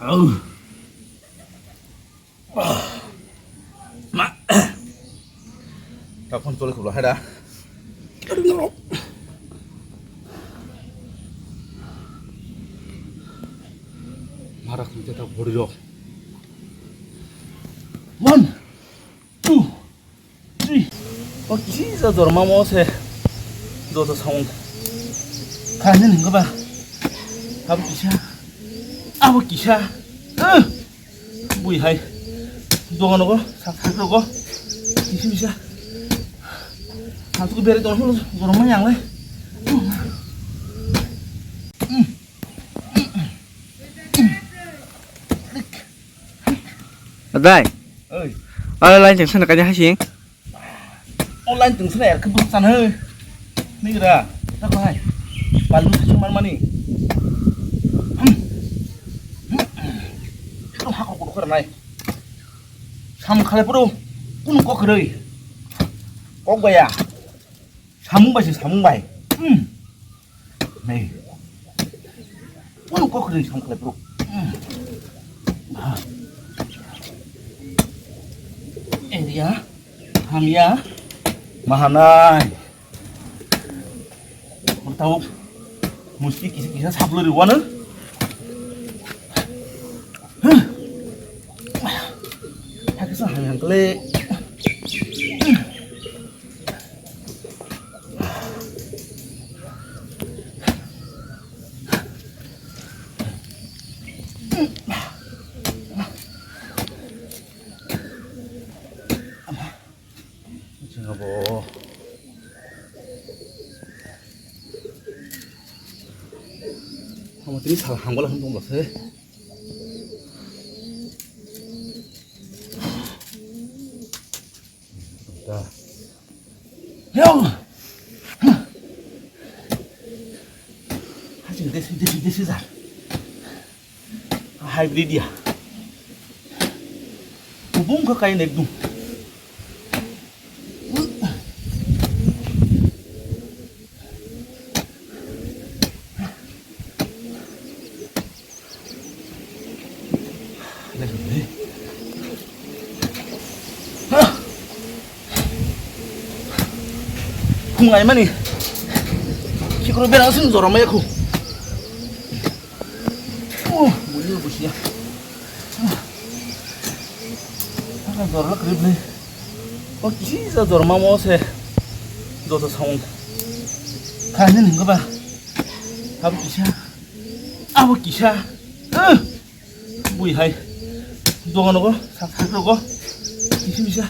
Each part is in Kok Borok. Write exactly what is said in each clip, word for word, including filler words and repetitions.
Ta phone chole khulai hai da. Mara khum te ta body rok. One, two, three. O kisa jorma mo se. Joto sound. Kha hin hin ba. Abo kisa. Abo kisa. Ah! Bui hai. Dogan rogo, sak sak rogo. Kisi misa. Hantu beri tong hulu, gorong mani ang le. Adai. Oi. Ala lain jeng sana kaja hasing. Online tong sina erkhe bwsano. Nigra, ta khai. Balu sing man mani. Hmm. Ekdom hakor kotor khe nai. Sam khalai puro. Kun kok rei. Kok baya. Samung bai se samung bai. Hmm. Nei. Wano kok ring sam khlai bro. Area. Hamya. Mahanai. Tau. Musti kisa kisa sablo ri wano. Hakisa hamya kle. Abo. Hamo tini sal hangbola hwn tongla se. Da. Yo. Hajing desi, desi, desi za. Hybrid ya. Kubung ka kain ekdum. Phung laimani. Khikro berang sing jorok maya khu. Oh, buli busia. Jorok ribli. O kisa jorma mo se. Joto sound. Kha hin hin ba. Abo kisa. Abo kisa. Ah! Bui hai. Dogan rogo, sak sak rogo. Kisa misa.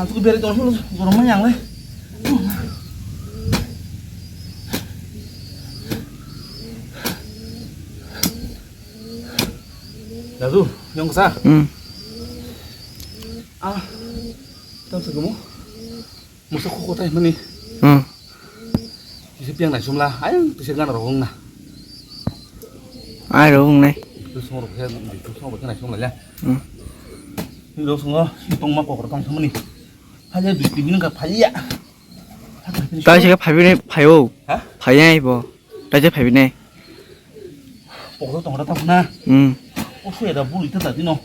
Hantu beri tong hulu, jorok mani ang le. Dadu, yang kesa. Hmm. Ah, tam se kamu. Musa khuko tai mani. Hmm. Kisa piang nai sumla, ayang kisa gana rogong na. Ai rogong nai. Tu song rok khe, tu song rok khe nai sumla ya. Hmm. Ni rok songo, si tong ma kokor tong samani. Phaliya dui tin din ka phaliya. Ta se phabi ne phayo. Ha? Phaya ai bo. Ta se phabi ne. Pokro tong ra ta na. Hmm. O suya da bulu ita ta dino.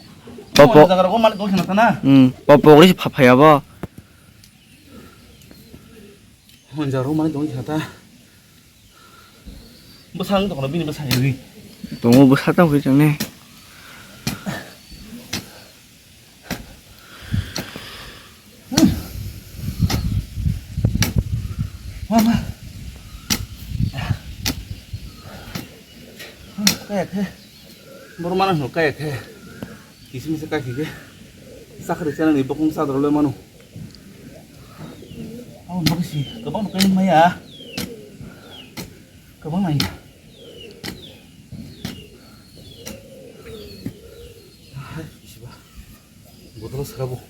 Popo. Jaga rok malik dong sana ta na. Hmm. Popo gri pha phaya bo. Monjaro mani tong kha ta. Bwsang tong bini bwsang ri. Tongo bwsa tang hui tang ne. Mama. Kaya khe. Borok mano hino kaya khe. Kisi misa kaya khe. Sakri channel ni bokong sadro le mano. Abo no kisi kwbang no kaya maya. Kwbang nai. Hai, kisiba. Botolo srabo.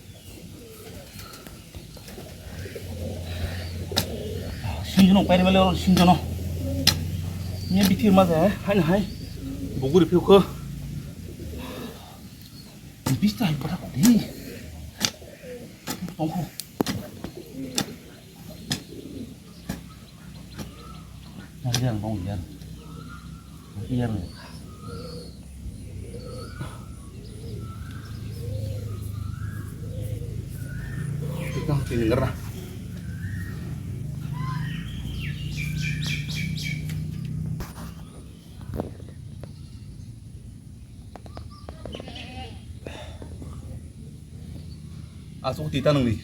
Sinjono pairi bale oro sinjono. Ni bithi ma ja, hai na hai. Buguri phiu ko. Bista hai pata ko di. Tongkho. Yang bong yang. Yang. Ngarna. Asuk tita nungni.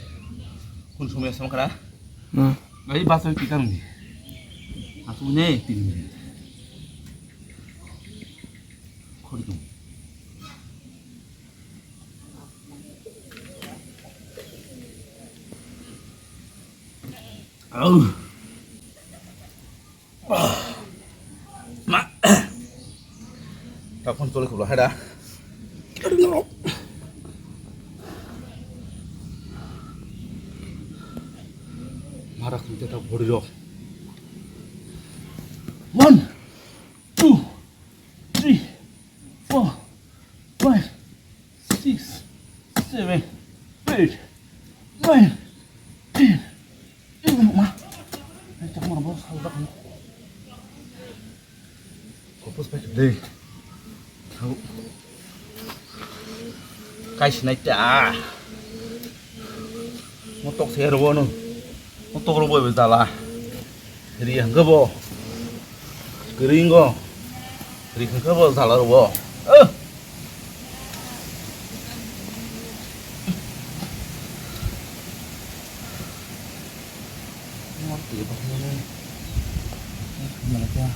Kun sumya sama kana? Hmm. Ai basa tita nungni. Asuk ne tini. Khori tung. Au. Ma. Ta phone chole khula haida. Mara khum te ta body rok. One, two, three, four, five, six, seven, eight, nine, ten, eleven. Ma. Ai, chakma rok bo saldak ni. Kopos pai dei. Thau. Kai sinai ta. Motok se ro no. Motok ro bo jala. Ri hangke bo. Keringo. Ri hangke bo jala ro bo. Eh. Mo ti ba ni. Mana kya?